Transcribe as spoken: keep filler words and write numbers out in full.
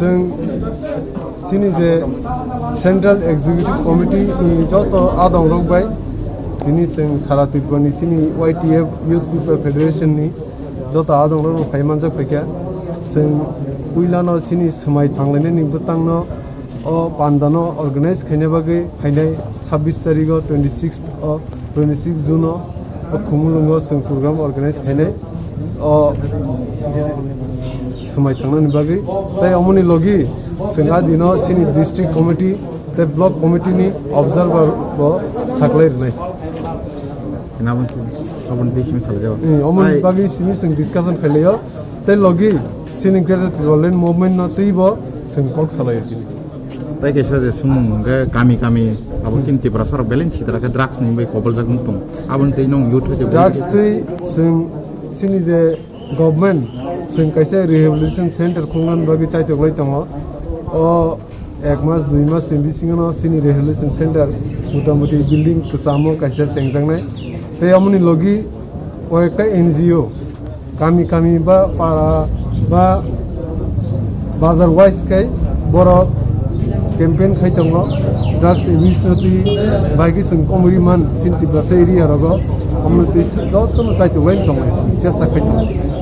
Chwng chini je Central Executive Committee ni joto adong rok bai tini chwng sara Tripura ni chini Y T F Youth People Federation ni joto adong rok phai manjak phaikha. Chwng puila no chini swmai thanglainani bwtang no o panda no organize khaina bagwi phainai sabbish tarikh o twenty six o twenty six June o o Khumulwng o chwng program organize khainai o swmai thangnani bagwi. Tei omoni logi chwng a dino chini district committee tei block committee ni observer bo saklai rwnai. Nabon si, obon tei simi salai jago. Eh, omoni Ai. Bagwi simi chwng discussion khailai o. Tei logi chini Greater Tipraland movement no tei bo chwng kok salai o tini. Tai kaisa je sumung hwnkhe kami kami abo chini Tiprasa rok belai sitra khe drugs ni bai koboljak wng tong. Aboni tei nwng youth hai tei drugs tei chwng chini je government chwng kaisa rehabilitation center khulna bagwi chaitok lai tongo. O ek mas dui mas ni bisingo no chini rehabilitation center mota moti building kwchamo kaisa chengjaknai. Tei amoni logi o ekta N G O kami kami ba para ba bazar wise khe borok campaign khai tongo, drugs abuse no twi bai khe chwng komori man chini Tiprasa area rogo, omo twi jotono chaitok lai tongo, chesta khai tongo.